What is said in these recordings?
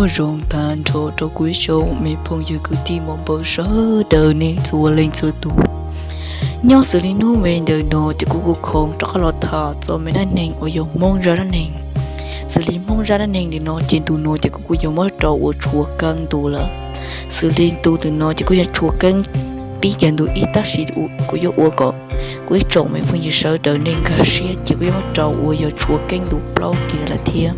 Nyob zoo tag nrho rau kuv ib tsoom me phooj ywg kwv tij muam npawg sawv daws nej txhua leej txhua tus. Nyob xws li hnub me ntawm no ces kuv kuj khoom rov qab los tham txog me dab neeg uas yog Hmoob zaj dab neeg. Xws li Hmoob zaj dab neeg ntawm no ces ntu no ces kuv kuj yuav muab rau ua Tshua Keeb ntu lawm. Xws li ntu ntawm no ces kuj yog Tshua Keeb pib kiag ntu ib, tab sis kuv yuav ua kom kuv ib tsoom me phooj ywg sawv daws nej nkag siab ces kuv yuav muab rau ua yog Tshua Keeb ntu plaub kiag lawm thiab.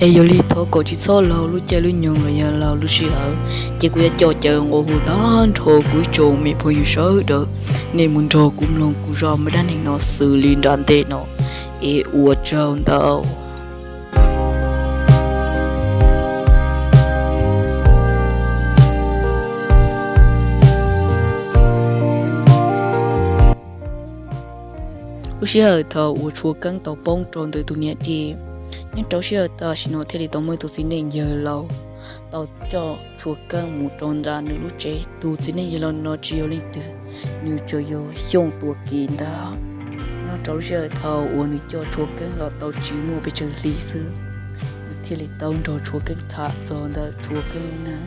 Es yog li thov kom tsis txhob laug lub caij lub nyoog los yog laug lub sij hawm, ces kuv yuav coj caw nqua hu tag nrho kuv ib tsoom me phooj ywg sawv daws, nej mus nrog kuv mloog kuv zaj me dab neeg no xws li nram ntej no es ua tsaug ntau. Lub sij hawm thaum uas Tshua Keeb tau poob rau ntawm tus niam dej, nyob rau lub sij hawm tam sim no thiaj li tau muaj ib tug txiv neej yawg laus tau coj Tshua Keeb mus rau nram nws lub tsev. Tus txiv neej yawg laus no tsis yog leej twg, nws tsuas yog Xyooj Tuam Kim ntag. Nyob rau lub sij hawm thaum uas nws coj Tshua Keeb los tau tsis muaj pes tsawg hlis xwb, nws thiaj li tau nrog Tshua Keeb tham txog ntawm Tshua Keeb lub neej,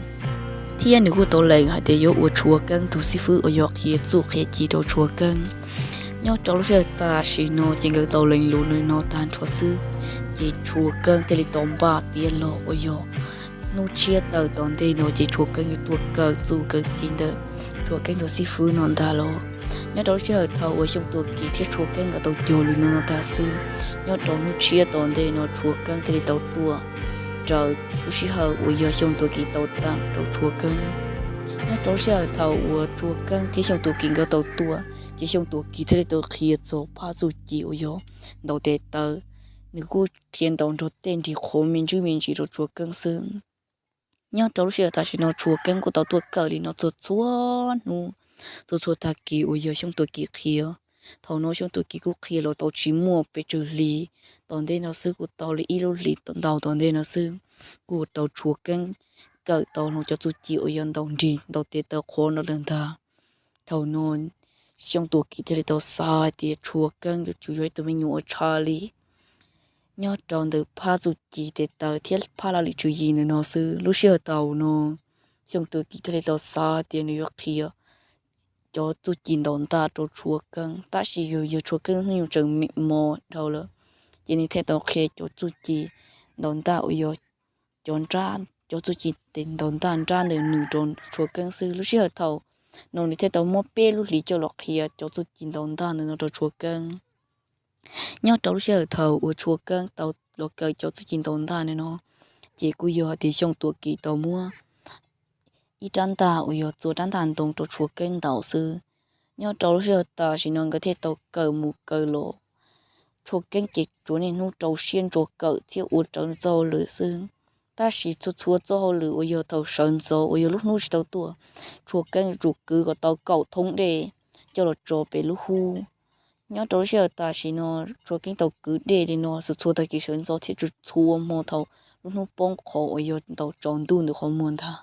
thiab nws kuj tau lees hais tias yuav ua Tshua Keeb tus xib fwb uas yog qhia txuj qhia ci rau Tshua Keeb. Nyob rau lub sij hawm tam sim no ces nkawd tau lees lus li no tag nrho xwb, ces Tshua Keeb thiaj li tau npaj tiav los uas yog hnub tshiab tawm tom ntej no ces Tshua Keeb yuav tuaj kawm txuj kawm ci ntawm Tshua Keeb tus xib fwb no ntag los. Nyob rau lub sij hawm thaum uas Xyooj Tuam Kim thiab Tshua Keeb nkawd tau cog lus li no tag xwb, nyob rau hnub tshiab tom ntej no Tshua Keeb thiaj li tau tuaj raws lub sij hawm uas yog Xyooj Tuam Kim tau teem rau Tshua Keeb. Nyob rau lub sij hawm thaum uas Tshua Keeb thiab Xyooj Tuam Kim nkawd tau tuaj, ces Xyooj Tuam Kim thiaj li tau qhia txog phab txuj ci uas yog ntaus tes taw. Nws kuj qhia ntaus nrog tej nrig qhuav me ntsis me ntsis rau Tshua Keeb xwb. Nyob rau lub sij hawm tam sim no Tshua Keeb kuj tau tuaj kawm li no txhua txhua hnub, txhua txhua tag kis uas yog Xyooj Tuam Kim qhia. Thaum no Xyooj Tuam Kim kuj qhia los tau tsis muaj pes tsawg hlis, tom ntej no xwb kuj tau li ib lub hlis ntau tom ntej no xwb, kuj tau Tshua Keeb kawm tau los cov txuj ci uas yog ntaus nrig ntaus tes taw qhuav no lawm ntag. Thaum no Xyooj Tuam Kim thiaj li tau xav hais tias Tshua Keeb yuav tsum yog ib tug me nyuam uas tshaj li nyob rau ntawm phab txuj ci tes taw thiab phab laj lim tswv yim ntawm no xwb. Lub sij hawm thaum no Xyooj Tuam Kim thiaj li tau xav tias nws yuav qhia cov txuj ci ntaus ntaj rau Tshua Keeb, tab sis yog yog Tshua Keeb lub hnub nyoog tseem me mos dhau lawm, ces nws thiaj tau qhia cov txuj ci ntaus ntaj uas yog cov nrab, cov txuj ci ntaus ntaj nrab ntawm nws rau Tshua Keeb xwb. Lub sij hawm thaum no nws thiaj tau muab peb lub hlis coj los qhia cov txuj ci ntaus ntaj ntawm no rau Tshua Keeb. Nyob rau lub sij hawm thaum uas Tshua Keeb tau los kawm cov txuj ci ntaus ntaj ntawm no, ces kuj yog hais tias Xyooj Tuam Kim tau muab ib rab ntaj uas yog txua rab ntaj ntoo rau Tshua Keeb ntaus xwb. Nyob rau lub sij hawm tam sim no nkawd thiaj tau kawm mus kawm los, Tshua Keeb ces tsuas niaj hnub rau siab ntso kawm thiab ua raws nws txoj hauj lwm xwb. Tab sis txhua txhua txoj hauj lwm uas yog thaum sawv ntxov uas yog lub hnub tsis tau tuaj, Tshua Keeb yuav tsum kwv kom tau kaum thoob dej coj los tso pem lub hub. Nyob rau lub sij hawm tam sim no Tshua Keeb tau kwv dej li no txhua txhua tag kis sawv ntxov thiab txhua txhua hmo thaum lub hnub poob qho uas yog ntaus tsaus ntuj ntawm qhov muag ntag.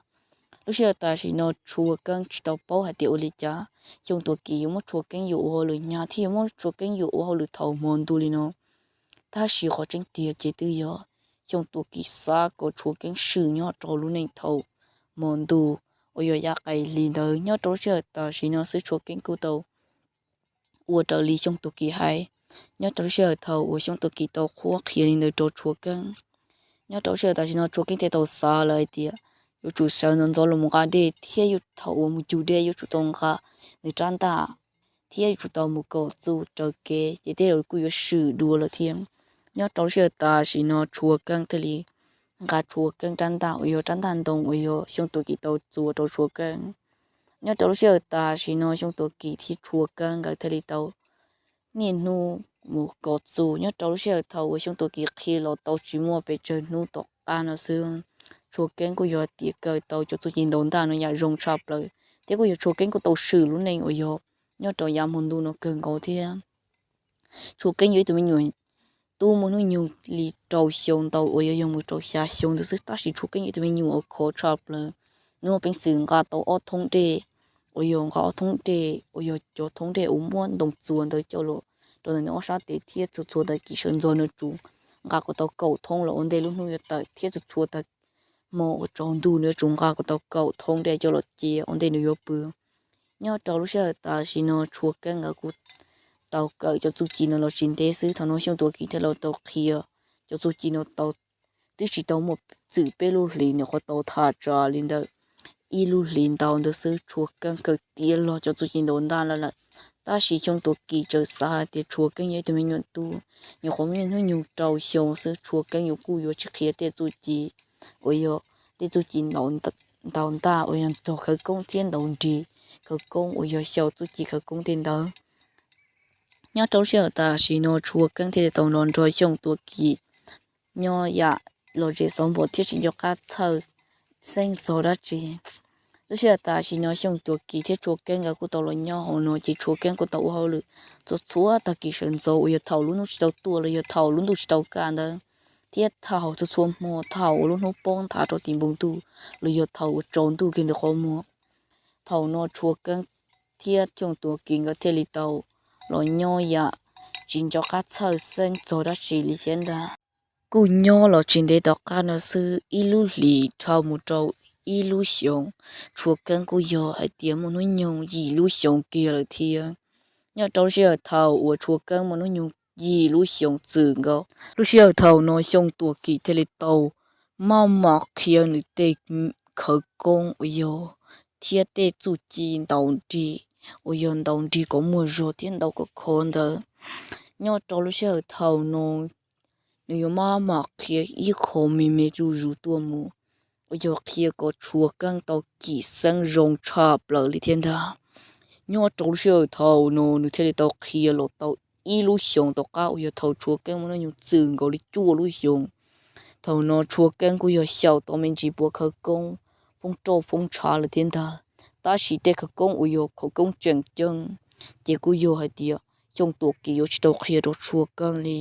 Lub sij hawm tam sim no Tshua Keeb tsis tau paub hais tias ua li cas Xyooj Tuam Kim yuav muab Tshua Keeb yuam ua hauj lwm hnyav thiab yuav muab Tshua Keeb yuam ua hauj lwm thaum hmo ntuj li no. Tab sis qhov tseeb tiag ces twb yog Xyooj Tuam Kim xav kom Tshua Keeb swm nyob rau lub neej thaum hmo ntuj uas yog yav qais hli ntawd. Nyob rau lub sij hawm tam sim no xwb Tshua Keeb kuj tau ua raws li Xyooj Tuam Kim hais. Nyob rau lub sij hawm thaum uas Xyooj Tuam Kim tau qhuab qhia li ntawd rau Tshua Keeb, nyob rau lub sij hawm tam sim no Tshua Keeb thiaj tau xav lawm hais tias yuav tsum sawv ntxov ntxov los mus nqa dej thiab yuav thaum uas mus cug dej yuav tsum tau nqa nws rab ntaj thiab yuav tsum tau mus kaum txuj raws kev ces tej zaum kuj yuav swm dua lawm thiab. Nyob rau lub sij hawm tam sim no Tshua Keeb thiaj li nqa Tshua Keeb rab ntaj uas yog rab ntaj ntoo uas yog Xyooj Tuam Kim tau txua rau Tshua Keeb. Nyob rau lub sij hawm tam sim no Xyooj Tuam Kim thiab Tshua Keeb nkawd thiaj li tau niaj hnub mus kaum txuj. Nyob rau lub sij hawm thaum uas Xyooj Tuam Kim qhia los tau tsis muaj pes tsawg hnub tom qab no xwb, Tshua Keeb kuj yog tias kawm tau cov txuj ci ntaus ntaj no yam zoo tshaj plaws thiab kuj yog Tshua Keeb kuj tau swm lub neej uas yog nyob rau yav hmo ntuj no kawg nkaus thiab. Tshua Keeb yog ib tug me nyuam tub muaj hnub nyoog li rau xyoo ntau uas yog yog mus rau xya xyoo ntawd xwb, tab sis Tshua Keeb yog ib tug me nyuam uas khov tshaj plaws. Nws muaj peev xwm nqa tau ob thoob dej uas yog nqa ob thoob dej uas yog cov thoob dej uas muab ntoo txuas ntawd coj los rau ntawm nws ob sab tes thiab txhua txhua tag kis sawv ntxov nws tsum nqa kom tau kaum thoob los ua ntej lub hnub yuav tawm thiab txhua txhua tag hmo uas tsaus ntuj nws yuav tsum nqa kom tau kaum thoob dej coj los cia ua ntej nws yuav pw. Nyob rau lub sij hawm tam sim no Tshua Keeb nkawd kuj tau kawm cov txuj ci no los tsis ntev xwb, thaum no Xyooj Tuam Kim thiaj los tau qhia cov txuj ci no tau, twb tsis tau muaj txwm peb lub hlis, nws qhuav tau tham tso li ntawm ib lub hlis ntau ntawd xwb Tshua Keeb kawm tiav los cov txuj ci ntaus ntaj lawm. Tab sis Xyooj Tuam Kim tseem xav hais tias Tshua Keeb yog ib tug me nyuam tub, nyuam qhuav muaj hnub nyoog rau xyoo xwb, Tshua Keeb yuav kuj yuav tsis qhia tej txuj ci uas yog tej txuj ci ntaus ntaj uas yog nrog khawv koob thiab ntaus nrig khawv koob uas yog xyaum txuj ci khawv koob tej ntawd. Nyob rau lub sij hawm tam sim no Tshua Keeb thiaj li tau nrog Xyooj Tuam Kim nyob yam lom zem xov npos thiab tsis nco qab txhawj xeeb txog dab tsi. Lub sij hawm tam sim no Xyooj Tuam Kim thiab Tshua Keeb nkawd kuj tau los nyob hauv no ces Tshua Keeb kuj tau ua hauj lwm txhua txhua tag kis sawv ntxov uas yog thaum lub hnub tsis tau tuaj los yog thaum lub ntuj tsis tau kaj ntawd, thiab thaum txhua txhua hmo thaum uas lub hnub poob nthav rau tim npoo ntuj los yog thaum uas tsaus ntuj kiag ntawm qhov muag. Thaum no Tshua Keeb thiab Xyooj Tuam Kim nkawd thiaj li tau los nyob yam tsis nco qab txhawj xeeb txog dab tsi li thiab ntag. Kuj nyob los tsis ntev tom qab no xwb, ib lub hlis dhau mus rau ib lub xyoos, Tshua Keeb kuj yog hais tias muaj hnub nyoog yim lub xyoos kiag lawm thiab. Nyob rau lub sij hawm thaum uas Tshua Keeb muaj hnub nyoog yim lub xyoos txwm nkaus, lub sij hawm thaum no Xyooj Tuam Kim thiaj li tau maj mam qhia nws tej khawv koob uas yog thiab tej txuj ci ntaus nrig uas yog ntaus nrig kom muaj zog thiab ntaus kom khov ntawd. Nyob rau lub sij hawm thaum no nws yuav maj mam qhia ib qho me me zuj zus tuaj mus uas yog qhia kom Tshua Keeb tau cim xeeb zoo tshaj plaws li thiab ntag. Nyob rau lub sij hawm thaum no nws thiaj li tau qhia los tau ib lub xyoos tom qab uas yog thaum Tshua Keeb muaj hnub nyoog txwm nkaus li cuaj lub xyoos. Thaum no Tshua Keeb kuj yog xyaum tau me ntsis puav khawv koob, foob rauj foob ntshav lawm thiab ntag. Tab sis tej khawv koob uas yog khawv koob tseem ceeb ces kuj yog hais tias Xyooj Tuam Kim yuav tsis tau qhia rau Tshua Keeb li.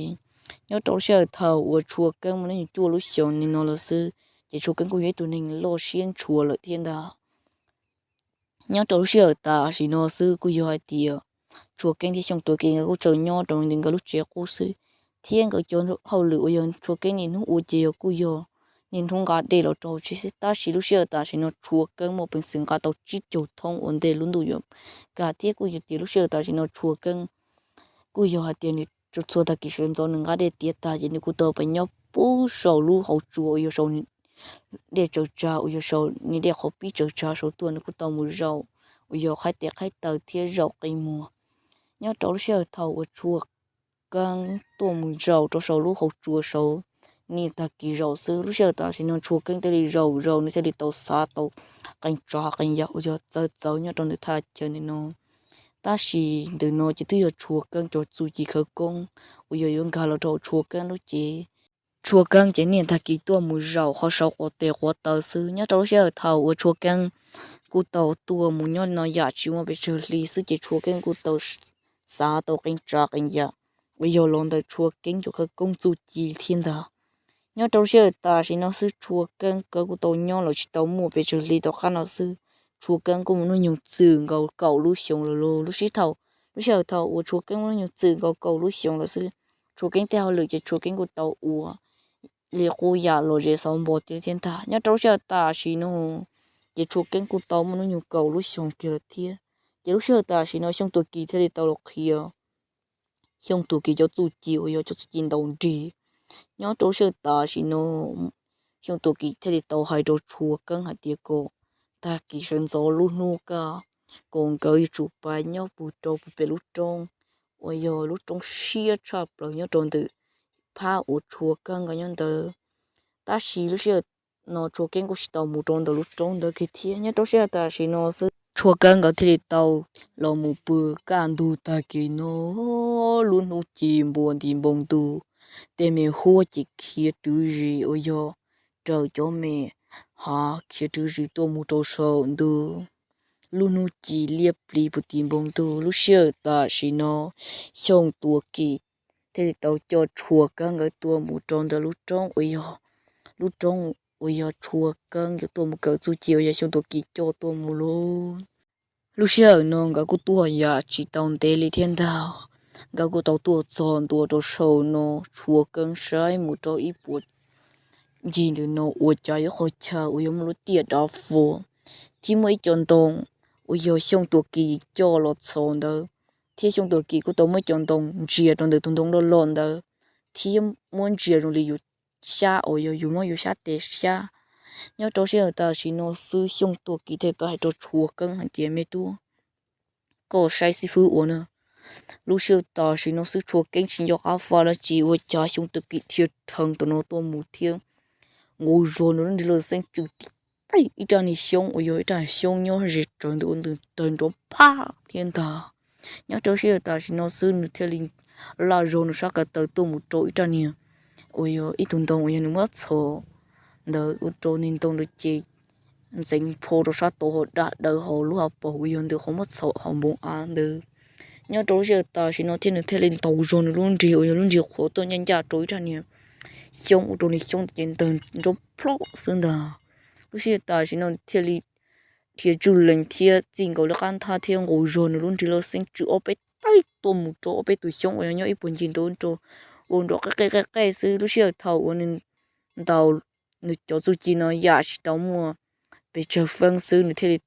Nyob rau lub sij hawm thaum uas Tshua Keeb muaj hnub nyoog cuaj lub xyoos li no lawm xwb, ces Tshua Keeb kuj yog ib tug neeg loj siab ntshua lawm thiab ntag. Nyob rau lub sij hawm tam sim no xwb kuj yog hais tias Tshua Keeb thiab Xyooj Tuam Kim nkawd kuj tseem nyob rau ntawm nkawd lub tsev qub xwb, thiab nkawd cov hauj lwm uas yog Tshua Keeb niaj hnub ua ces yog kuj yog niaj hnub nqa dej los rau tsev xwb. Tab sis lub sij hawm tam sim no Tshua Keeb muaj peev xwm nqa tau tsib caug thoob ua ntej lub ntuj yuav kaj thiab kuj yog tias lub sij hawm tam sim no Tshua Keeb kuj yog hais tias nws txhua tag kis sawv ntxov nws nqa dej tiav tag ces nws kuj tau pais nyob puag saum lub hauv tsua uas yog saum dej tsaws tsag uas yog saum niag dej qhov pib tsaws tsag saud tuaj, nws kuj tau mus zaum uas yog qhaib tes qhaib taw thiab zaum qe muag. Nyob rau lub sij hawm thaum uas Tshua Keeb tuaj mus zaum rau saum lub hauv tsua saud, niaj tag kis zaum xwb, lub sij hawm tam sim no Tshua Keeb thiaj li zaum zaum nws thiaj li tau xav tau qee tsav qee yam uas yog txawv txawv nyob rau ntawm thaj chaw ntawm no. Tab sis ntawm no ces twb yog Tshua Keeb cov txuj ci khawv koob uas yog yuav nkag los rau Tshua Keeb lub cev. Tshua Keeb ces niaj tag kis tuaj mus zaum qhov saud quav tes quav taw xwb. Nyob rau lub sij hawm thaum uas Tshua Keeb kuj tau tuaj mus nyob no yam tsis muaj pes tsawg hli xwb ces Tshua Keeb kuj tau xav tau qee tsav qee yam uas yog los ntawm Tshua Keeb cov khawv koob txuj ci thiab ntag. Nyob rau lub sij hawm tam sim no xwb Tshua Keeb nkawd kuj tau nyob los tsis tau muaj pes tsawg hli tom qab no xwb, Tshua Keeb kuj muaj hnub nyoog txwm nkaus kaum lub xyoos lawm lauj. Lub sij thaum, lub sij hawm thaum uas Tshua Keeb muaj hnub nyoog txwm nkaus kaum lub xyoos lawm xwb, Tshua Keeb tej hauj lwm ces Tshua Keeb kuj tau ua li qub yam los zem xauv npo tiag thiab ntag. Nyob rau lub sij hawm tam sim no ces Tshua Keeb kuj tau muaj hnub nyoog kaum lub xyoos kiag lawm thiab. Ces lub sij hawm tam sim no Xyooj Tuam Kim thiaj li tau los qhia Xyooj Tuam Kim cov txuj ci uas yog cov txuj ci ntaus nrig. Nyob rau lub sij hawm tam sim no Xyooj Tuam Kim thiaj li tau hais rau Tshua Keeb hais tias kom tag kis sawv ntxov lub hnub kaj, kom nkawd yuav tsum pais nyob puag rau puag pem lub roob uas yog lub roob siab tshaj plaws nyob rau ntawm phab uas Tshua Keeb nkawd nyob ntawd. Tab sis lub sij hawm no Tshua Keeb kuj tsis tau mus rau ntawm lub roob ntawd kiag thiab. Nyob rau lub sij hawm tam sim no xwb Tshua Keeb nkawd thiaj li tau los mus pw kaj ntug tag kis no, lub hnub ci npua nti npoo ntuj, tej me huab ces khiav rwv zis uas yog raws cov me hav khiav rwv zis tuaj mus rau saum ntuj. Lub hnub ci liab pliv puag tim npoo ntuj. Lub sij hawm tam sim no Xyooj Tuam Kim thiaj li tau coj Tshua Keeb nkawd tuaj mus rau ntawm lub roob uas yog, lub roob uas yog Tshua Keeb yuav tuaj mus kawm txuj ci uas yog Xyooj Tuam Kim coj tuaj mus lauj. Lub sij hawm no nkawd kuj tuaj yam tsis tau ntev li thiab ntag, nkawd kuj tau tuaj txog ntua rau saum no, Tshua Keeb saib mus rau ib puas ncig ntawm no uas cov ib qho chaw uas yog muaj lub tiaj dav fuas, thiab muaj ib co ntoo uas yog Xyooj Tuam Kim coj los txhos ntawd, thiab Xyooj Tuam Kim kuj tau muab ib co ntoo ntsia rau ntawm tus ntoo loj loj ntawd, thiab muab ntsia zoo li yus xyab uas yog yus muab yus xyab tes xyab. Nyob rau sij hawm tam sim no xwb Xyooj Tuam Kim thiaj tau hais rau Tshua Keeb hais tias, Me tub, koj saib xib fwb ua na. Lub sij hawm tam sim no xwb Tshua Keeb tsis nco qab faj dab tsi ua cas Xyooj Tuam Kim dhia rhees tom no tuaj mus thiab nqus zog nws lub nrig laj xeeb tswm ib rab niag xyoob uas yog ib rab xyoob nyob ze rawv ntawm ua ntws tawg nrov phaj thiab ntag. Nyob rau sij hawm tam sim no xwb nws thiaj li laj zog nws sab ko taw tuaj mus rau ib rab niag uas yog ib tug ntoo uas yog nws muab txhos ntawd ua rau niag ntoo ntawd ces ntxeev pho rau sab tod ho dam dawv hauv lub hauv paus uas yog ntawm qhov muab txhos hauv npoo av ntawd. Nyob rau lub sij hawm tam sim no thiab nws thiaj li ntaus zog nws lub nrig uas yog lub nrig qhuav tuaj ncaj ncaj rau ib rab niag xyoob ua rau niag xyoob ces ntawg nrov plhob xwb ntag. Lub sij hawm tam sim no thiaj li dhia tswj lees thiab txij nkaus li qab nthab thiab nqus zog nws lub nrig laj xeeb tswm ob peb teg tuaj mus rau ob peb tus xyoob uas yog nyob ib puag ncig ntawd rau ua nrov qej qej qej qej xwb. Lub sij hawm thaum uas nws ntaus nws cov txuj ci no yam tsis tau muaj pes tsawg feeb xwb nws thiaj li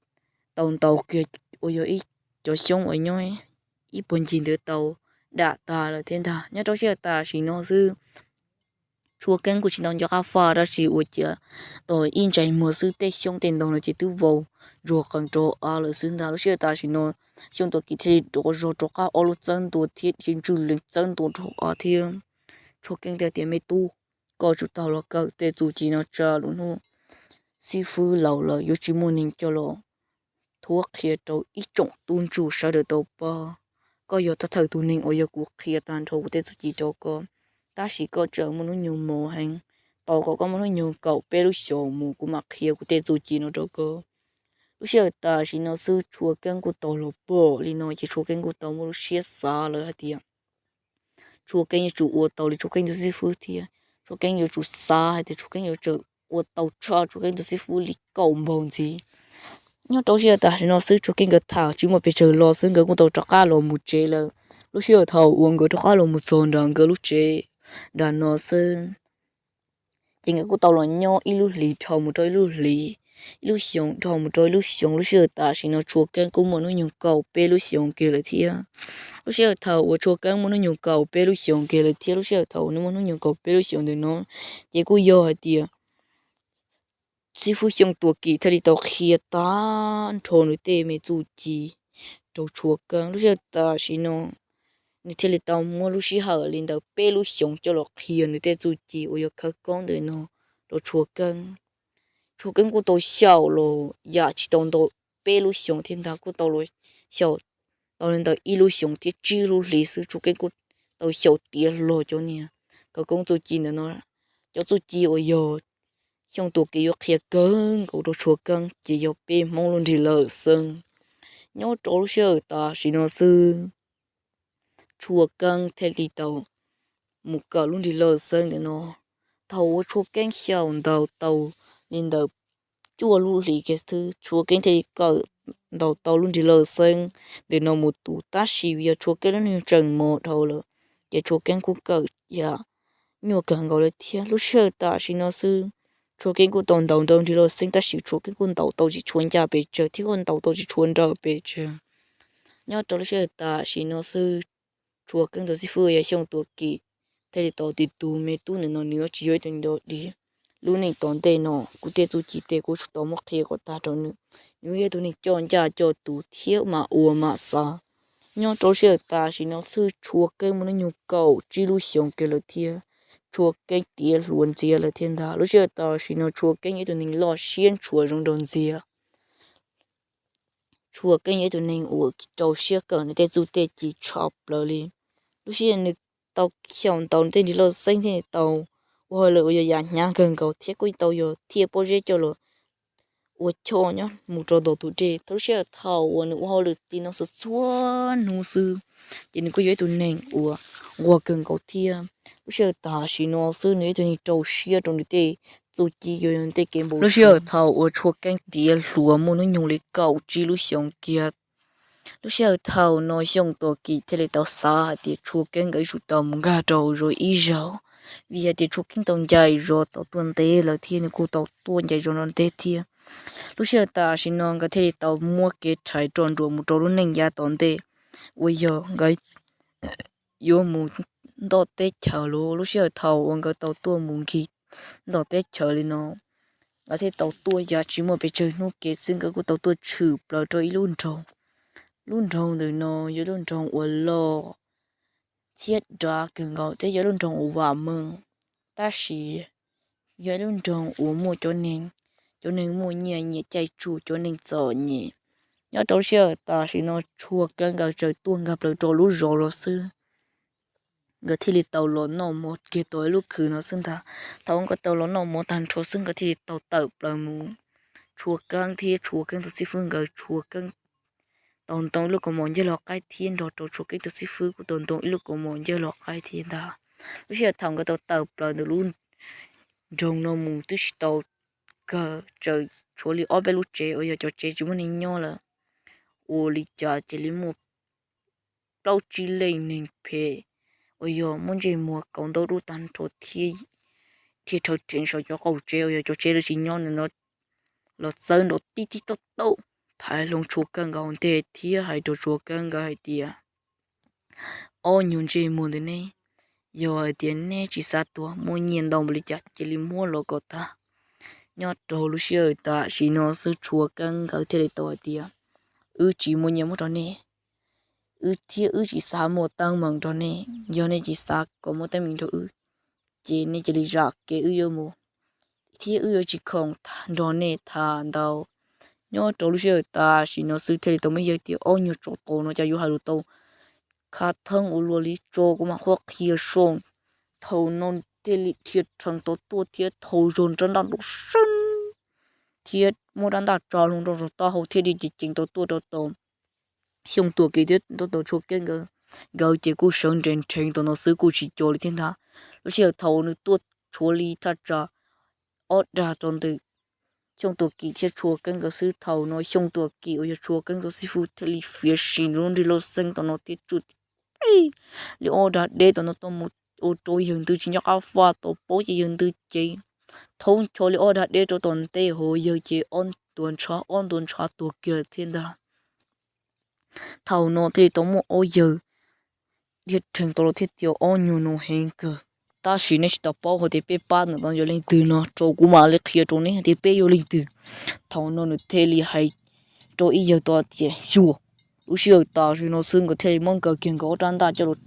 tau ntaus kiag uas yog ib cov xyoob uas nyob ib puag ncig ntawd tau dam tag lawm thiab ntag. Nyob rau sij hawm tam sim no xwb Tshua Keeb kuj tsis tau nco qab faj dab tsi ua cas tau ib ntsais muag xwb tej xyoob tej ntoo no ces twb vau ntsuag qees rau av lawm xwb ntag. Lub sij hawm tam sim no Xyooj Tuam Kim thiaj li rov zog rov qab ob lub txawb ntua thiab dhia tswj lees txawb ntua rau av thiab. Tshua Keeb thiaj tias, Me tub, koj tsum tau los kawm tej txuj ci no tsa lub hnub xib fwb laus lawm yuav tsis muaj neeg coj los thuab qhia rau ib tsoom tub ntsuj sawv daws tau paub. Koj yog thawj thawj tus neeg uas yog kuv qhia tag nrho kuv tej txuj ci rau koj, tab sis koj tseem muaj hnub nyoog mos heev, tau kom koj muaj hnub nyoog kaum peb lub xyoos mus kuv mam qhia kuv tej txuj ci no rau koj. Lub sij hawm tam sim no xwb Tshua Keeb kuj tau los pom li no ces Tshua Keeb kuj tau muaj lub siab xav lawm hais tias Tshua Keeb yuav tsum ua tau li Tshua Keeb tus xib fwb thiab Tshua Keeb yuav tsum xav hais tias Tshua Keeb yuav tsum ua tau tshaj Tshua Keeb tus xib fwb li kaum npaug ntxiv. Nyob rau lub sij hawm tam sim no xwb Tshua Keeb nkawd tham tsis muaj pes tsawg lo xwb nkawd kuj tau rov qab los mus tsev lawm. Lub sij hawm thaum uas nkawd rov qab los mus txog nram nkawd lub tsev nram no xwb ces nkawd kuj tau los nyob ib lub hlis dhau mus rau ib lub hlis, ib lub xyoos dhau mus rau ib lub xyoos. Lub sij hawm tam sim no Tshua Keeb kuj muaj hnub nyoog kaum peb lub xyoos kiag lawm thiab. Lub sij hawm thaum uas Tshua Keeb muaj hnub nyoog kaum peb lub xyoos kiag lawm thiab lub sij hawm thaum uas nws muaj hnub nyoog kaum peb lub xyoos ntawm no ces kuj yog hais tias xib fwb Xyooj Tuam Kim thiaj li tau qhia tag nrho nws tej me txuj ci rau Tshua Keeb. Lub sij hawm tam sim no nws thiaj li tau muab lub sij hawm li ntawm peb lub xyoos coj los qhia nws tej txuj ci uas yog khawv koob ntawm no rau Tshua Keeb. Tshua Keeb kuj tau xyaum los yam tsis tau ntau peb lub xyoos thiab ntag, kuj tau los xyaum tau li ntawm ib lub xyoos thiab tsib lub hlis xwb Tshua Keeb kuj tau xyaum tiav hlo cov niag khawv koob txuj ci ntawm no. Cov txuj ci uas yog Xyooj Tuam Kim yuav qhia kawg nkaus rau Tshua Keeb ces yog peb Hmoob lub nrig lawj xeeb. Nyob rau lub sij hawm tam sim no xwb Tshua Keeb thiaj li tau mus kawm lub nrig lawj xeeb ntawm no. Thaum uas Tshua Keeb xyaum ntaus tau li ntawm cuaj lub hlis kiag xwb Tshua Keeb thiaj li kawm ntaus tau lub nrig lawj xeeb ntawm no mus tus, tab sis vim yog Tshua Keeb lub neej tseem mos dhau lawm ces Tshua Keeb kuj kawm yam nyuaj kawg nkaus lawm thiab. Lub sij hawm tam sim no xwb Tshua Keeb kuj tau ntaus ntaus nrig lawj xeeb tab sis Tshua Keeb kuj ntaus tau tsis tshua ncaj pes tsawg thiab kuj ntaus tau tsis tshua nrawm pes tsawg. Nyob rau lub sij hawm tam sim no xwb Tshua Keeb tus xib fwb yog Xyooj Tuam Kim thiaj li tau tias, Tus me tub ntawm no nws yuav tsis yog ib tug neeg dog dig. Lub neej tom ntej no kuv tej txuj ci tes kuv tsum tau muab qhia kom tag rau nws. Nws yog ib tug neeg coj ncaj coj tus thiab mam ua mam xav. Nyob rau lub sij hawm tam sim no xwb Tshua Keeb muaj hnub nyoog kaum tsib lub xyoos kiag lawm thiab Tshua Keeb tiav hluas ntxiag lawm thiab ntag. Lub sij hawm tam sim no Tshua Keeb yog ib tug neeg loj siab ntshua zoo nraug ntxiag. Tshua Keeb yog ib tug neeg uas rau siab kawm nws tej txuj tej ci tshaj plaws li. Lub sij hawm nws tau xyaum ntaus nws tej nrig lawj xeeb thiab nws tau ua hauj lwm uas yog yam hnyav kawg nkaus thiab kuj tau yog thiaj pob zeb coj los ua choj nyob mus rau tom tus dej. Thaum lub sij hawm thaum uas nws ua hauj lwm li no txhua txhua hnub xwb ces nws kuj yog ib tug neeg uas nquag kawg nkaus thiab. Lub sij hawm tam sim no xwb nws yog ib tug neeg rau siab rau nws tej txuj ci uas yog nws tej kev npau suav. Lub sij hawm thaum uas Tshua Keeb tiav hluas muaj hnub nyoog li kaum tsib lub xyoos kiag, lub sij hawm thaum no Xyooj Tuam Kim thiaj li tau xav hais tias Tshua Keeb nkawd yuav tsum tau mus nkag rau zos ib zaug. vim hais tias Tshuav Keeb tau ncaim zos tau tuaj ntev lawm thiab nws kuj tau tuaj ncaim zos no ntev thiab. Lub sij hawm tam sim no nkawd thiaj li tau muab kev rhais roj nruas mus rau lub neej yav tom ntej uas yog nkawd yuav mus ntoj teb chaws los. Lub sij hawm thaum uas nkawd tau tuaj mus nkig ntoj teb chaws li no, nkawd thiaj tau tuaj yav tsis muaj pes tsawg hnub kev xwb nkawd kuj tau tuaj tshwm plaws rau ib lub nroog. Lub nroog ntawm no yog lub nroog uas loj thiab dav kawg nkaus thiab yog lub nroog uas vam meej, tab sis yog ib lub nroog uas muaj cov neeg, cov neeg muaj nyiaj nyiam caij tsuj cov neeg txom nyem. Nyob rau lub sij hawm tam sim no Tshuav Keeb nkawd tseem tuaj nkag plaws rau lub zos los xwb, nkawd thiaj li tau los noj mov kiag tau ib lub khw no xwb ntag. Thaum nkawd tau los noj mov tag nrho xwb nkawd thiaj li tau tawm plaws mus. Tshuav Keeb thiab Tshuav Keeb tus xib fwb nkawd, Tshuav Keeb tau ntoo ib lub kaus mom ncauj loj qaib thiab nrog rau Tshuav Keeb tus xib fwb kuj tau ntoo ib lub kaus mom ncauj loj qaib thiab ntag. Lub sij hawm thaum nkawd tau tawm plaws ntawm lub nroog no mus twb tsis tau kawg tseem tshuav li ob peb lub tsev uas yog cov tsev tsis muaj neeg nyob lawm. Ua li cas cia li muaj plaub tsib leej neeg phem uas yog muaj ntsej muag kauv ntaub dub tag nrho thiab dhia rhawv rheev saum cov qaum tsev uas yog cov tsev lawv tsis nyob ntawm no los txawb nrov tib tib taub taub thaiv hlo Tshuav Keeb nkawd hauv ntej thiab hais rau Tshuav Keeb nkawd hais tias, Ob nyuag ntsej muag ntawm neb, yog hais tias neb tsis xav tuag muaj nyiaj ntau npaum li cas cia li muab los kom tag. Nyob rau lub sij hawm tam sim no xwb Tshuav Keeb nkawd thiaj li tau hais tias, Wb tsis muaj nyiaj muab rau nej, wb thiab wb tsis xav muaj teeb meem rau nej. Yog nej tsis xav kom muaj teeb meem rau wb, ces nej cia li zam kev wb yuav mus, thiab wb yuav tsis khoom nrog nej tham ntau. Nyob rau lub sij hawm tam sim no xwb thiaj li tau muaj yawg tias, Ob nyuag tsov tau no cas yuav hais lus tau khav theeb ua luaj li, tso kuv mam qhuab qhia soj. Thaum no thiaj li dhia rheev tau tuaj thiab thau zog rab ntaj nrov seeb thiab muab rab ntaj tsa hlo rau saum taub hau thiab dhia ceev ceev tau tuaj rau tom Xyooj Tuam Kim thiab rau tom Tshuav Keeb nkawd. Nkawd ces kuj sawv nres nrheev tom no xwb kuj tsis co li thiab ntag. Lub sij hawm thaum nws tuaj tshuav li thaj tsam ob dag rau ntawm Xyooj Tuam Kim thiab Tshuav Keeb nkawd xwb, thaum no Xyooj Tuam Kim uas yog Tshuav Keeb tus xib fwb thiaj li fiav sim lub nrig lauj xeeb tom no thiab tsuj li ob dag deb tom no tuaj mus ua rau yawg ntws tsis nco qab faj tau paub ces yawg ntws ces thaub ncho li ob dag deb rau tom ntej hauv yawg ces ob ntuas ntshav ob ntuas ntshav tuag kiag thiab ntag. Thaum no thiaj li tau muaj ob yawg dhia rheev tau los thiab tias, Ob nyuag no heev kawg, tab sis neb tsis tau paub hais tias peb pab ntawm no yog leej twg no, rau kuv mam li qhia rau neb hais tias peb yog leej twg. Thaum no nws thiaj li hais rau ib yawg tau tias, Xyuas. Lub sij hawm tam sim no xwb nkawd thiaj li muab nkawd kiag nkawd ob rab ntaj coj los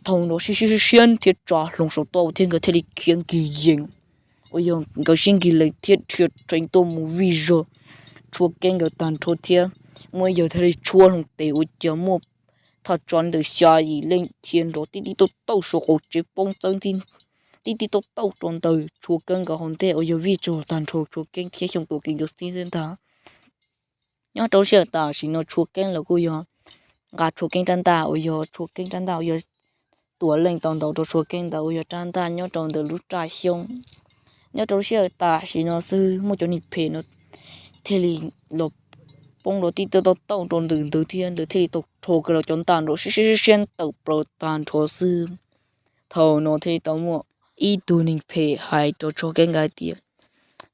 thau nrov siab siab siab thiab tsa hlo saum taub hau thiab nkawd thiaj li khiav nkig yees uas yog nkawd sib nkig lees thiab dhia rheev tuaj mus vij zog Tshuav Keeb nkawd tag nrho thiab muaj ib yawg thiaj li tshuab hlo tes ua cas muaj thaj tsam ntawm xya yim leej dhia nrov tib tib tauj tauj saum qaum tsev poob txawb tib tib tauj tauj rau ntawm Tshuav Keeb nkawd hauv ntej uas yog vij zog tag nrho Tshuav Keeb thiab Xyooj Tuam Kim nkawd xwb ntag. Nyob rau lub sij hawm tam sim no Tshuav Keeb los kuj yog nqa Tshuav Keeb rab ntaj uas yog Tshuav Keeb rab ntaj uas yog tuam leej tau ntaus rau Tshuav Keeb ntawd uas yog rab ntaj nyob rau ntawm lub raj xyoob. Nyob rau lub sij hawm tam sim no xwb muaj cov neeg phem no thiaj li los poob los tib tib tauj tauj rau ntawm ntawd thiab ntawd thiaj li tau rho kiag los cov ntaj nrov siab siab siab tawm plaws tag nrho xwb. Thaum no thiaj li tau muaj ib tug neeg phem hais rau Tshuav Keeb nkawd hais tias,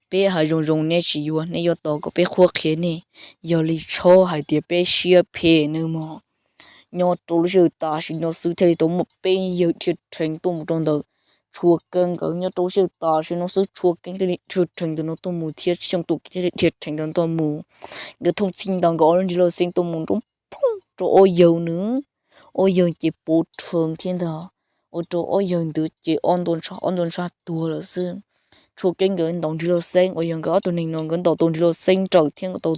Peb hais zoo zoo neb tsis yuav, neb yuav tos kom peb qhuab qhia nej, yog li txhob hais tias peb siab phem nawb mog. Nyob rau lub sij hawm tam sim no xwb thiaj li tau muaj peb yawg dhia rheev tuaj mus rau ntawm Tshuav Keeb nkawd. Nyob rau lub sij hawm tam sim no xwb Tshuav Keeb thiaj li dhia rheev ntawm no tuaj mus thiab Xyooj Tuam Kim thiaj li dhia rheev ntawm no tuaj mus. Nkawd thooj txhij ntawd nkawd ob lub nrig lauj xeeb tuaj mus nrov phooj rau ob yawg nws, ob yawg ces pov rhees thiab ntag, ua rau ob yawg ntawd ces ob ntua ntshav ob ntua ntshav tuag lawm xwb. Tshuav Keeb nkawd ntaus nrig lauj xeeb uas yog nkawd ob tug neeg no nkawd ntaus tau nrig lauj xeeb raws thiab nkawd tau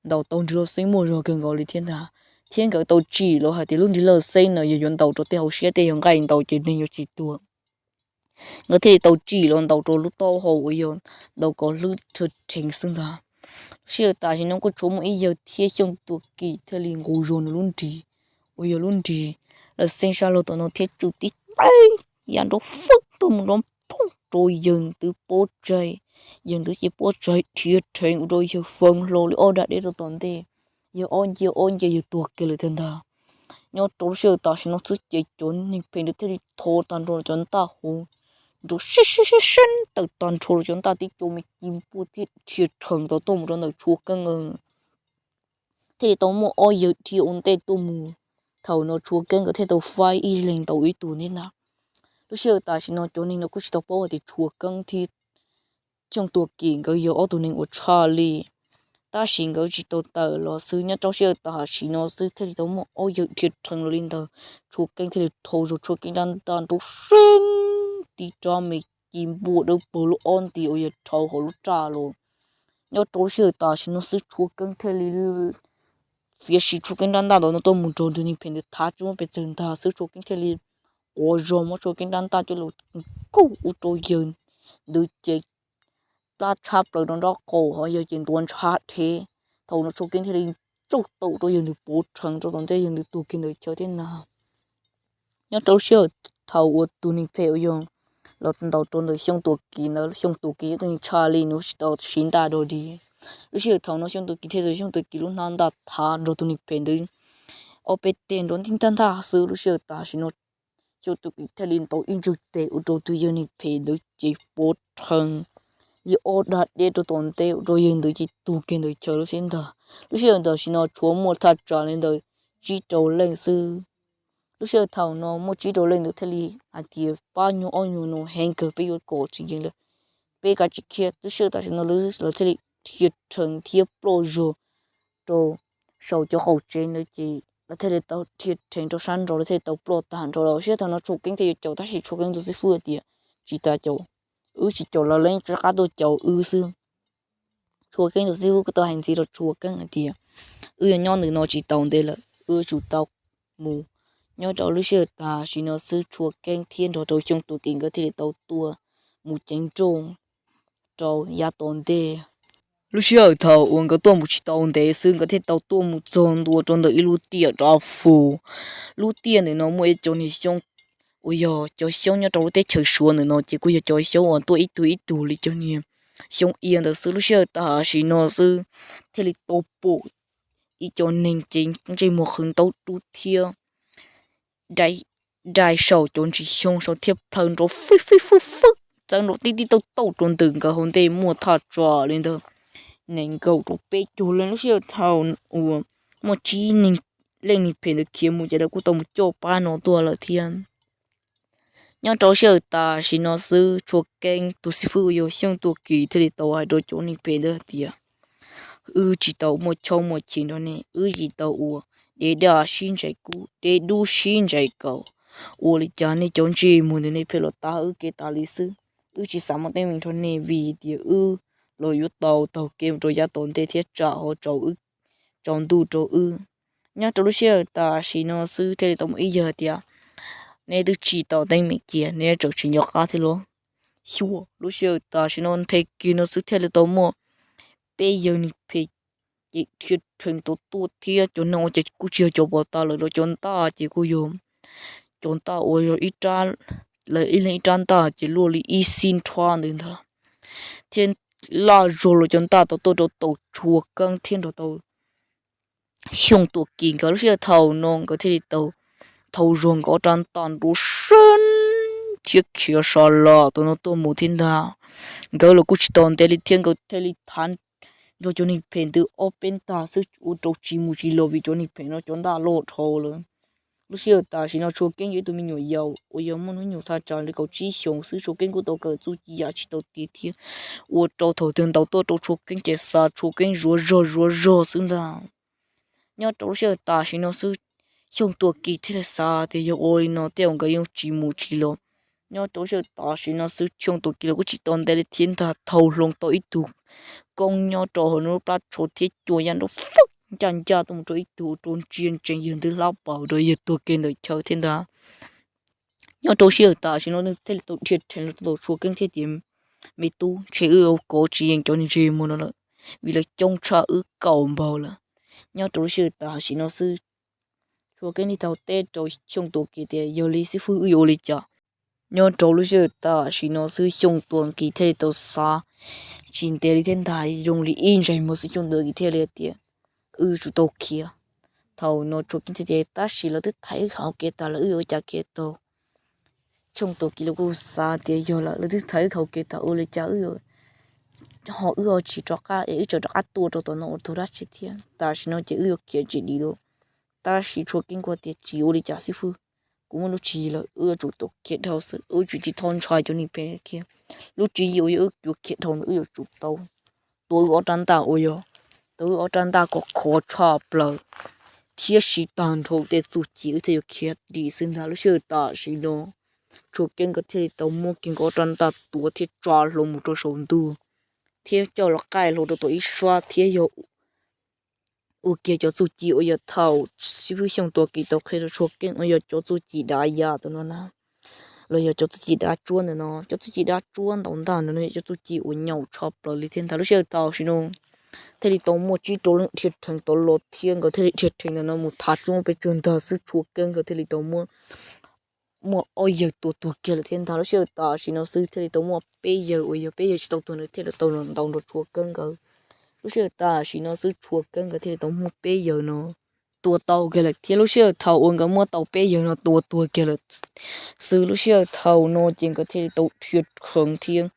ntaus tau nrig lauj xeeb muaj zog kawg nkaus li thiab ntag, thiab nkawd tau tsim los hais tias lub nrig lauj xeeb no yog yuav ntaus rau tej hauv siab tej yog nqaij ntaus ces neeg yuav tsis tuag. Nkawd thiaj li tau tsim los ntaus rau lub taub hau uas yog ntaus kom hlwb rheev xwb ntag. Lub sij hawm tam sim no kuj tshuav muaj ib yawg thiab Xyooj Tuam Kim thiaj li nqus zog nws lub nrig uas yog lub nrig lauj xeeb sab laug tom no thiab tsuj tib teg ya nrov fwb tuaj mus nrov phooj rau yawg ntawd pob tsaig. Yawg ntawd ces pob tsaig dhia rheev ua rau yawg fee hlo li ob dag deb rau tom ntej, yawg ob nce ob nce yawg tuag kiag lawm thiab ntag. Nyob rau lub sij hawm tam sim no xwb ces cov neeg phem ntawd thiaj li thov tag nrho cov ntaj hauv nrov sib sib sib sib tawm tag nrho los cov ntaj tib co me ci npuaj thiab dhia rhees tau tuaj mus rau ntawm Tshua Keeb. Thiaj li tau muaj ob yawg dhia ua ntej tuaj mus. Thaum no Tshua Keeb nkawd thiaj tau faib ib leeg tau ib tug thiab ntag. Lub sij hawm tam sim no cov neeg no kuj tsis tau paub hais tias Tshua Keeb thiab Xyooj Tuam Kim nkawd yog ob tug neeg uas tshaj li, tab sis nkawd tsis tau tawm los xwb. Nyob rau sij hawm tam sim no xwb thiaj li tau muaj ob yawg dhia rhees los li ntawd, Tshua Keeb thiaj li dhau zog Tshua Keeb rab ntaj nrov seeb tib rab me ci npuaj dawb paug lub ob nti uas yog rhawv hauv lub raj los. Nyob rau lub sij hawm tam sim no xwb Tshua Keeb thiaj li fiav sim Tshua Keeb rab ntaj ntawd no tuaj mus nrog tus neeg phem ntawd thav tsis muaj pes tsawg ntag xwb Tshua Keeb thiaj li quav zog muab Tshua Keeb rab ntaj coj los kauj ua rau yawg ntawd ces plab tshab plaws rau nraub qaum, ho yawg ces ntuav ntshav dhev. Thaum no Tshua Keeb thiaj li tsauj tau rau yawg ntawd pov rhees rau tom ntej, yawg ntawd tuag kiag ntawd chaw thiab ntag. Nyob rau lub sij hawm thaum uas tus neeg phem uas yog los ntaus rau ntawm Xyooj Tuam Kim ntawd, Xyooj Tuam Kim yog tus neeg tshaj li nws tsis tau siv ntaj dog dig. Lub sij hawm thaum no Xyooj Tuam Kim thiaj tau Xyooj Tuam Kim lub hnab ntaj thav nrog tus neeg phem ntawd ob peb teg nrov nti ntaj ntaj xwb. Lub sij hawm tam sim no Xyooj Tuam Kim thiaj li ntaus ib ntsug tes ua rau tus yawg neeg phem ntawd ces pov rhees li ob dag deb rau tom ntej ua rau yawg ntawd ces tuag kiag ntawd chaw lawm thiab ntag. Lub sij hawm tam sim no tshuav muaj thaj tsam li ntawm tsib rau leej xwb. Lub sij hawm thaum no muaj tsib rau leej ntawd thiaj li hais tias pab nyuag ob nyuag no heev kawg peb yuav kom tsis yeej lawm, peb kav tsij khiav. Lub sij hawm tam sim no lawv thiaj li dhia rhees thiab ploj zog rau saum cov qaum tsev ntawd ces lawv thiaj li tau dhia rhees rau sab nraud, lawv thiaj li tau ploj tag nrho lawm. Lub sij hawm thaum no Tshua Keeb thiaj yuav caum tab sis Tshua Keeb tus xib fwb tias tsis tas caum, wb tsis caum lawv, lawv rov qab tuaj caum wb xwb. Tshua Keeb tus xib fwb kuj tau hais ntxiv rau Tshua Keeb hais tias wb yuav nyob ntawm no tsis tau ntev lawm, wb tsum tau mus. Nyob rau lub sij hawm tam sim no xwb Tshua Keeb thiab nrog rau Xyooj Tuam Kim nkawd thiaj li tau tuaj mus ceev nrooj rau yav tom ntej. Lub sij hawm thaum uas nkawd tuaj mus tsis tau ntev xwb nkawd thiaj tau tuaj mus txog ntua rau ntawm ib lub tiaj dav fus. Lub tiaj ntawm no muaj ib cov niag xyoob uas yog cov xyoob nyob rau lub teb chaws Suav ntawm no ces kuj yog cov xyoob uas tuaj ib tug ib tug li cov niag xyoob ia ntawd xwb. Lub sij hawm tam sim no xwb thiaj li tau pom ib co neeg ces ntsej muag qhwv ntaub rub thiab dai saum cov ntsis xyoob saud thiab plhaw nrov fij fij fwj fwj txawv nrov tib tib tauj tauj rau ntawm nkawd hauv ntej muaj thaj tsam li ntawd nees nkaum rau peb caug leej. Lub sij hawm thaum uas muaj tsib leej neeg phem ntawd khiav mus ces lawv kuj tau mus coj pab no tuaj lawm thiab. Nyob rau sij hawm tam sim no xwb Tshua Keeb tus xib fwb uas yog Xyooj Tuam Kim thiaj li tau hais rau cov neeg phem ntawd hais tias wb tsis tau muaj chaub muaj chim nrog nej, wb tsis tau ua dev daj sib ntsais kub dev dub sib ntsais kaus. Ua li cas nej cov ntsej muag ntawd nej pheej los tav wb kev tas li xwb? Wb tsis xav muaj teeb meem nrog nej vim tias wb los yuav tau taug kev mus rau yav tom ntej thiab tsam ho tsaus wb, tsaus ntuj rau wb. Nyob rau lub sij hawm tam sim no xwb thiaj li tau muaj ib yawg hais tias nej twb tsis tau teeb meem cia nej tseem tsis nco qab thiab los? Xyuas lub sij hawm tam sim no nthe kiag no xwb thiaj li tau muaj peb yawg neeg phem ces dhia rhees tau tuaj thiab cov neeg ua ces kuj tsis yog cov pov tas lawm los cov ntaj ces kuj yog cov ntaj uas yog ib rab, lawv ib leeg ib rab ntaj ces luaj li ib xib nrhab ntawd ntag, thiab laj zog los cov ntaj tau tuaj rau tau Tshua Keeb thiab nrog tau Xyooj Tuam Kim nkawd. Lub sij hawm thaum no nkawd thiaj li tau thau zog nkawd ob rab ntaj nrov seeb thiab khiav sa las tau no tuaj mus thiab ntag. Nkawd los kuj tsis tau ntev li thiab nkawd thiaj li thav nrog cov neeg phem ntawd ob peb ntag xwb ua rau tsis mus tsis los vim cov neeg phem no cov ntaj loj dhau lawm. Lub sij hawm tam sim no Tshua Keeb yog ib tug me nyuam yaus uas yog muaj hnub nyoog thaj tsam li kaum tsib xyoos xwb, Tshua Keeb kuj tau kawm txuj ci yam tsis tau tiav thiab ua rau thaum twg ntaus tuaj rau Tshua Keeb ces xa Tshua Keeb zuav zog zuav zog xwb ntag. Nyob rau lub sij hawm tam sim no xwb Xyooj Tuam Kim thiaj li xav tias yog ua li no tej zaum nkawd yeej tsis mus tsis los. Nyob rau lub sij hawm tam sim no xwb Xyooj Tuam Kim los kuj tsis tau ntev li thiab ntag, thau hlo tau ib tug koob nyob rau hauv nws lub plab tsho thiab cua ya nrov fwj ncaj ncaj tuaj mus rau ib tug ua rau ntsia ntsees yawg ntawd hlab pas rau yawg tuag kiag ntawm chaw thiab ntag. Nyob rau lub sij hawm tam sim no nws thiaj li tau dhia rhees los rau tom Tshua Keeb thiab tias me tub, ntshe wb ua kov tsis yeej cov ntsej muag no lawm vim lawv coob tshaj wb kaum npaug lawm. Nyob rau lub sij hawm tam sim no xwb Tshua Keeb thiaj tau teb rau Xyooj Tuam Kim tias yog li xib fwb wb yuav ua li cas? Nyob rau lub sij hawm tam sim no xwb Xyooj Tuam Kim thiaj li tau xav tsis ntev li thiab ntag, zoo li ib ntsais muag xwb Xyooj Tuam Kim thiaj li tias wb tsum tau khiav. Thaum no Tshua Keeb thiaj tias tab sis lawv twb thaiv wb hauv kev tas lawm wb yuav ua cas khiav tau? Xyoo tuaj kiag los kuj xav tias yog lawm, lawv twb thaiv wb thaum kev tas ua li cas wb ho wb ho tsis rov qab es wb tseem rov qab tuaj rau tom no ua tug dab tsi thiab. Tam sim no ces wb yuav khiav tsis dim lawm. Tab sis Tshua Keeb kuj tias tsis ua li cas xib fwb, kuv muaj lub tswv yim lawm, wb yuav tsum tau khiav dhau xwb, wb tsis tsis txhob ntshai cov neeg phem kiag. Lub tswv yim uas yog wb yuav khiav dhau ntawd wb yuav tsum tau tua wb ob rab ntaj uas yog, tua wb ob rab ntaj kom khov tshaj plaws thiab siv tag nrho tej txuj ci wb thiaj yuav khiav dim xwb ntag. Lub sij hawm tam sim no Tshua Keeb nkawd thiaj li tau muab kiag nkawd ob rab ntaj tua thiab tsa hlo mus rau saum ntuj thiab coj los qaij hlo rau tom ib sab thiab yog ua kiag cov txuj ci uas yog thaum xib fwb Xyooj Tuam Kim tau qhia rau Tshua Keeb uas yog cov txuj ci dav ya ntawm no na, los yog cov txuj ci dav tsuab ntawm no. Cov txuj ci dav tsuab ntaus ntaj ntawm no yog cov txuj ci uas nyaum tshaj plaws li thiab ntag. Lub sij hawm tam sim no thiaj li tau muaj tsib rau leej dhia rheev tau los thiab nkawd thiaj li dhia rheev ntawm no mus thav tsuab pes tsawg ntag xwb Tshua Keeb nkawd thiaj li tau muab muaj ob yawg tua tuag kiag lawm thiab ntag. Lub sij hawm tam sim no xwb thiaj li tau muaj peb yawg uas yog peb yawg tsis tau tuag ntawd thiaj li tau los ntaus nrog Tshua Keeb nkawd. Lub sij hawm tam sim no xwb Tshua Keeb nkawd thiaj li tau muab peb yawg no tua tau kiag lawm thiab. Lub sij hawm thaum uas nkawd muab tau peb yawg no tua tuag kiag lawm xwb, lub sij hawm thaum no ces nkawd thiaj li tau dhia rheev thiab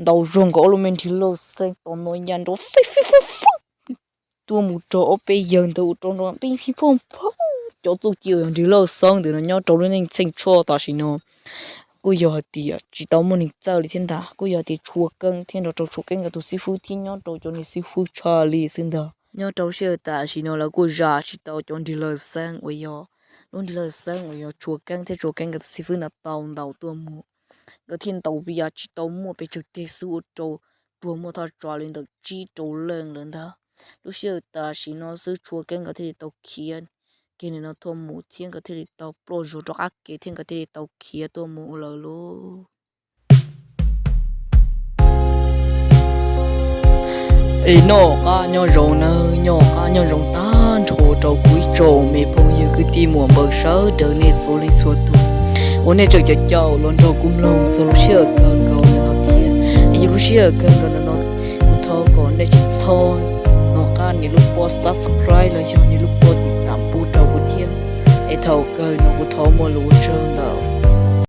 ntaus zog nkawd ob lub me nrig laj xeeb tos no ya nrov fij fij fub fub tuaj mus rau ob peb yawg ntawd ua rau nrov pij pij phooj phooj. Cov txuj ci uas yog nrig laj xeeb ntawd no nyob rau lub neej txheej tshoj tam sim no kuj yog hais tias tsis tau muaj neeg txawj li thiab ntag. Kuj yog tias Tshua Keeb thiab nrog rau Tshua Keeb nkawd tus xib fwb thiab nyob rau cov niag xib fwb tshaj li xwb ntag. Nyob rau sij hawm tam sim no lawv kuj zam tsis tau cov nrig laj xeeb uas yog, lub nrig laj xeeb uas yog Tshua Keeb thiab Tshua Keeb nkawd tus xib fwb no tau ntaus tuaj mus. Nkawd thiaj ntaus vim yog tsis tau muaj pes tsawg teg xwb ua rau tuag muaj thaj tsam li ntawm tsib rau leej lawm ntag. Lub sij hawm tam sim no xwb Tshua Keeb nkawd thiaj li tau khiav kiag ntawm no tuaj mus thiab nkawd thiaj li tau ploj zog rov qab kev thiab nkawd thiaj li tau khiav tuaj mus lawm lauj. Es noj qab nyob zoo nawb, noj qab nyob zoo tag nrho rau kuv ib tsoom me phooj ywg kwv tij muam npawg sawv daws nej txhua leej txhua tus uas nej tseem caum caum los nrog kuv mloog txog lub sij hawm kawg nkaus ntawm no thiab. Es yog lub sij hawm kawg nkaus ntawm no kuv thov kom nej tsis txhob nco qab nias lub pob subscribe los yog nias lub pob tiv tam pub rau kuv thiab. Es thaum kawg no kuv thov muaj lus ua tsaug ntawm